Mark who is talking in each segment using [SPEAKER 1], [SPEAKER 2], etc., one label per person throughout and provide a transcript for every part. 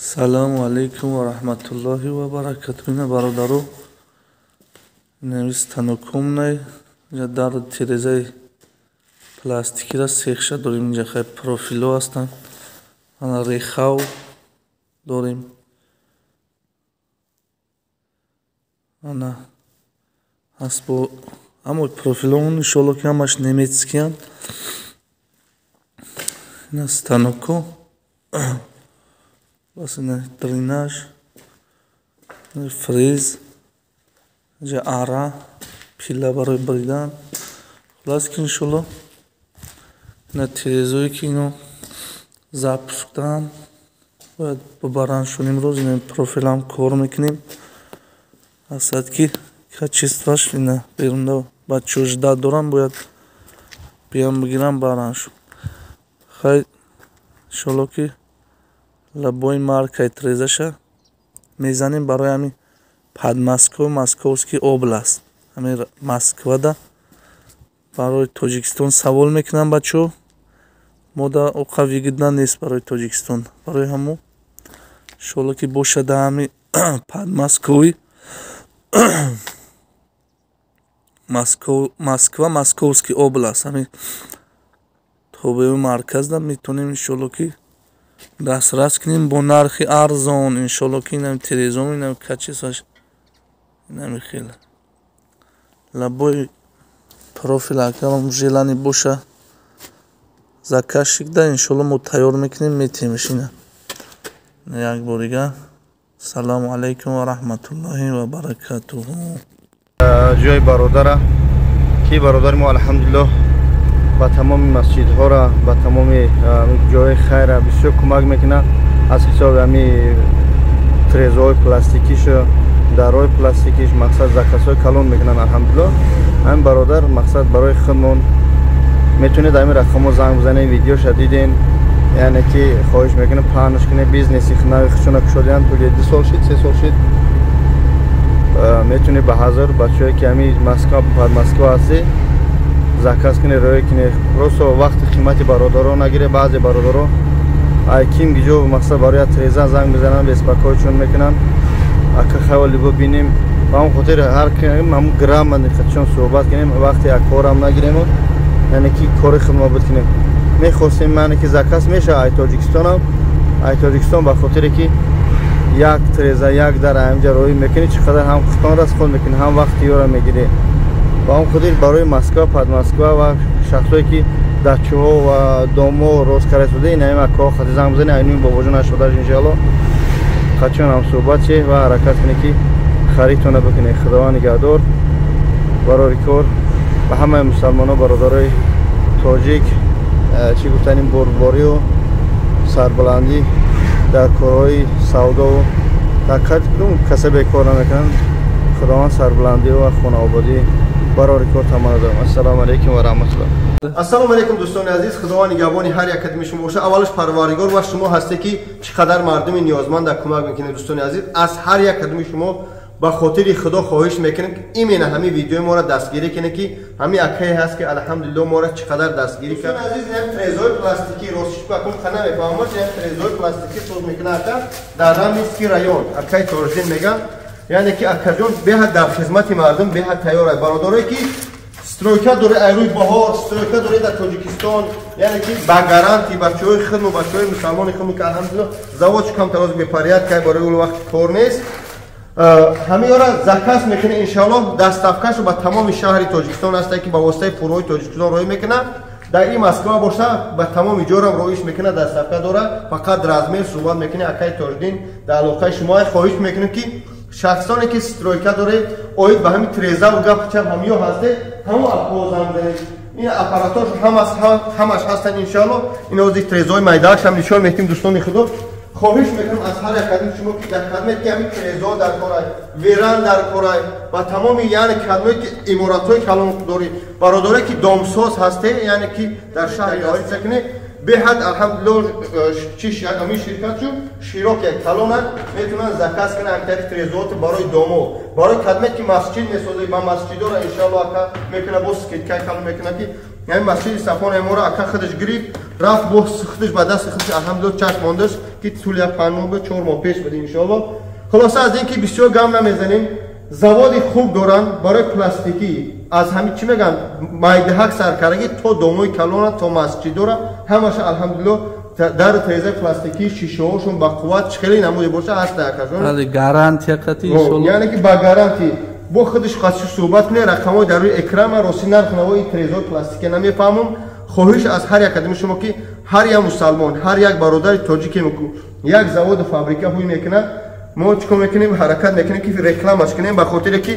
[SPEAKER 1] Салому алейкум ва раҳматуллоҳи ва баракату. Ина бародаро, инами станокомнай инҷа дар тирезаи пластикира сехша дорем. Инҷа хай профило ҳастанд, ана рехав дорем, ана ҳаст бо ҳамаи профиломон, иншоалло ки ҳамаш немецкиянд. Ина станоко бас, ина дренаж, фрез, инҷа ара, пила барои бридан. Хулас ки иншоалло ина тирезое ки ино запуск даҳанд, бояд бибарандшон имрӯз. Ина профилам кор мекунем, ҳастад ки качестваш. Ина берунда бачаҳо ждать доранд, бояд биям бигирам барандшон. Хай, иншоалло ки лабои маркаи тирезаша мезанем барои ҳамин Подмосква, Московский область, ҳамин Москвада. Барои Тоҷикистон савол мекунанд бачаҳо, мода оқа выгодно нест барои Тоҷикистон. Барои ҳамо иншоалло ки бошад ҳами Подмосковье, Москва, Московский область, ҳамин тобеи марказда метавонем иншоалло ки дастрас кунем бо нархи арзон. Иншоалло ки инами тирезом, инами качестваш, инами хел лабои профил агарам желание боша заказчик да, иншоалло мо тайёр мекунем, метемеш. Ина як бор дига салому алайкум ва раҳматуллоҳи ва баракатуҳу.
[SPEAKER 2] Ҷои бародара ки бародари мо, алҳамдулиллоҳ, ба тамоми масҷидҳора, ба тамоми ҷои хайра бисёр кӯмак мекунад аз ҳисоби ҳами трезоҳои пластикишу дарҳои пластикиш. Мақсад, заказҳои калон мекунанд, алҳамдулиллоҳ. Ҳамин бародар, мақсад, барои худмон метавонед ҳамин рақамҳо занг бизанед. Видеоша диден, яъне ки хоҳиш мекунем, паҳнш кунед. Бизнеси нави худшона кушодиянд, тӯли 2 сол шид, 3 сол шид. Метавонед ба ҳазор бачаҳое ки ҳамин Москва, Подмосква ҳастед, заказ кунед, роя кунед. Просто вақти қимати бародаро нагире. Баъзе бародаро ай ким гиҷо, мақсад, барои треза занг мезананд, беспокоить мекунанд: ака, хаёли бибинем. Ба ҳамон хотир ҳар ҳамун грамотно чон суҳбат кунем, вақти як корам нагирему, яъне ки кори худмо бикунем. Мехостем, яъне ки заказ мешавад ай Тоҷикистонам, ай Тоҷикистон, ба хотире ки як треза, як дар ҳаминҷа роҳӣ мекунӣ, чӣ қадар ҳам хутон расход мекунӣ, ҳам вақти ёра мегирӣ. Ба он хотир барои Москва, Подмосква ва шахсое ки дачаҳо ва домҳо рост карда, ин ҳамин акоҳо хати занг бизанед. Айнуи бобоҷон ашодаш, иншоалло, хачон ҳам суҳбат ше ва ҳаракат кунед ки харидтона бикунед. Худованд нигаҳдор, барори кор ба ҳамаи мусалмонҳо, бародарои тоҷик. Чӣ гуфтаним, бурдборию сарбаландӣ дар корҳои савдову дар кадом каса бекор намекунанд. Худованд сарбаландӣ ва хонаободӣ, барори кор таманно дорам. Ассалому алайкум ва раҳматуллоҳ.
[SPEAKER 3] Ассалому алайкум, дӯстони азиз, худованд нигаҳбони ҳар як кадоми шумо боша. Аввалаш Парвардигор ва шумо ҳасте ки чӣ қадар мардуми ниёзманда кӯмак мекунед. Дӯстони азиз, аз ҳар як кадоми шумо ба хотири Худо хоҳиш мекунем ки именно ҳамин видеои моро дастгирӣ кунед, ки ҳамин акае ҳаст ки, алҳамдулилло, моро чӣ қадар дастгирӣ кард. Азиз, ин трезои пластикӣ, ростиш акун ха намефаҳмам, ин трезои пластикӣ соз мекунад ака дар Раменский район, акаи Торждин меган. Яъне ки акаҷон беҳад дар хизмати мардум, беҳад тайёр аст. Бародарое ки стройка доред, айрӯи баҳор стройка доред дар Тоҷикистон, яъне ки ба гарантия бачаҳои худму, бачаҳои мусалмони худму ки, алҳамдулилло, заводш камтароз бепорядка, барои ӯ вақти кор нест, ҳамиёра заказ мекунед, иншоаллоҳ, доставкашу ба тамоми шаҳри Тоҷикистон ҳаста ки ба воситаи фурӯҳои Тоҷикистон роҳӣ мекунад. Дар ин Москва боша, ба тамоми ҷорам роиш мекунад, доставка дорад. Фақат размер суҳбат мекунед, акаи Тоҷдин дар алоқаи шумо. Хоҳиш мекунем ки шахсоне ки стройка доред, оид ба ҳамин трезаву гапу чап ҳамиё ҳастед, ҳамо акҳо занг занед. Ин аппаратош ҳамаш ҳастанд, иншоалло. Ин ози трезои майдаашам нишон мекунем. Дӯстони худо, хоҳиш мекунам аз ҳар як кадоми шумо ки дар кадоме ки ҳамин трезо дар корай, веран дар корай, ба тамоми, яъне кадоме ки иморатҳои калон дорӣ, бародаре ки домсоз ҳасте, яъне ки дар шаҳри кунед, беҳад, алҳамдулилло, чи ҳамин ширкат шу широке калонанд, метавонанд заказ кунанд ҳамтари трезоот барои домо, барои кадоме ки масҷид месозед, ба масҷидора иншоалло ака мекунад, бо скидкаи калон мекунад ки Яъне масҷиди Сафон эморо ака худаш гирифт, рафт бо худаш ба дасти худаш алҳамдулиллоҳ чашм мондаш ки тӯли 5 моҳ буд, 4 моҳ пеш буд иншоаллоҳ. Хулоса аз ин ки бисёр гам намезанем, заводи хуб доранд барои пластикӣ, аз ҳамин чӣ мегӯянд майдаҳак саркарагӣ то домои калона то масҷидора ҳамаша алҳамдулиллоҳ дар тирезаи пластикӣ шишаҳошон ба қувват хеле намуде боша ҳаст акашон.
[SPEAKER 1] Бале, гарантия қатъи иншоаллоҳ.
[SPEAKER 3] Яъне ки ба гарантия бо худаш қасди суҳбат кунед, рақамҳои дар рӯи экран ман рости нарх навои тирезаҳои пластикӣ намефаҳмам. Хоҳиш аз ҳар як кадами шумо ки ҳар як мусалмон, ҳар як бародари тоҷике як заводу фабрика ҳуй мекунад, мо чӣ кор мекунем, ҳаракат мекунем ки рекламаш кунем, ба хотире ки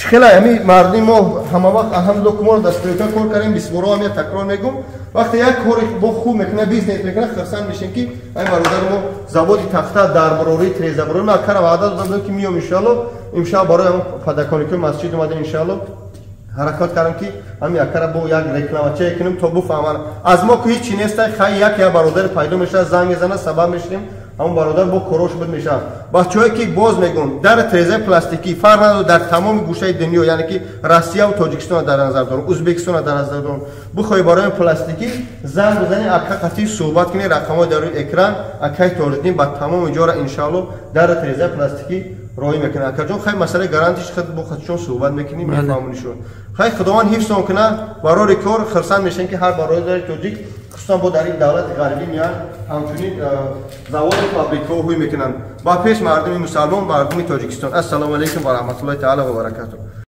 [SPEAKER 3] хеле ҳами мардуми мо ҳама вақт алҳамдулиллоҳ ки моро дастстройка кор кардем, бисборо ҳам я такрор мегӯм, вақте як кори бо хуб мекунад, бизнес мекунад, хурсанд мешем ки ҳами бародари мо заводи тахта дарбарории тирезабарорӣ. Ман акара ваъда додам ки миём иншоаллоҳ имшаб барои ҳамон падаконикои масҷид омадем иншоаллоҳ. Ҳаракат кардам ки ҳами акара бо як рекламачае кунем то буфаҳманд аз мо ки ҳеҷ чи неста. Хай як я бародари пайдо мешавад, занг мезанад, сабаб мешавем, ҳамон бародар бо корош буд мешавад. Бачаҳое ки боз мегӯм дар тирезаи пластикӣ фарқ надорад дар тамоми гӯшаи дунё, яъне ки Россияву Тоҷикистонро дар назар дорам, Ӯзбекистонро дар назар дорам, бихоҳӣ барои пластикӣ занг бизанӣ, ака қатъи суҳбат кунӣ, рақамҳои дар рӯи экран, акаи Тоҷиддин ба тамоми ҷора иншоаллоҳ дар тирезаи пластикӣ роҳӣ мекунад. Акаҷон, хай масъалаи гарантиш худ бо худшон суҳбат мекунӣ, мефаҳмонишон. Хай Худованд ҳифзон кунад, барори кор хурсанд мешавем ки ҳар бародари тоҷик хусусан бо дар ин давлати ғарбӣ меянд, ҳамчунин заводу фабрикаҳо ҳуй мекунанд ба пеш мардуми мусалмон, мардуми Тоҷикистон. Ассалому алайкум ва раҳматуллоҳи таала ва баракатуҳ.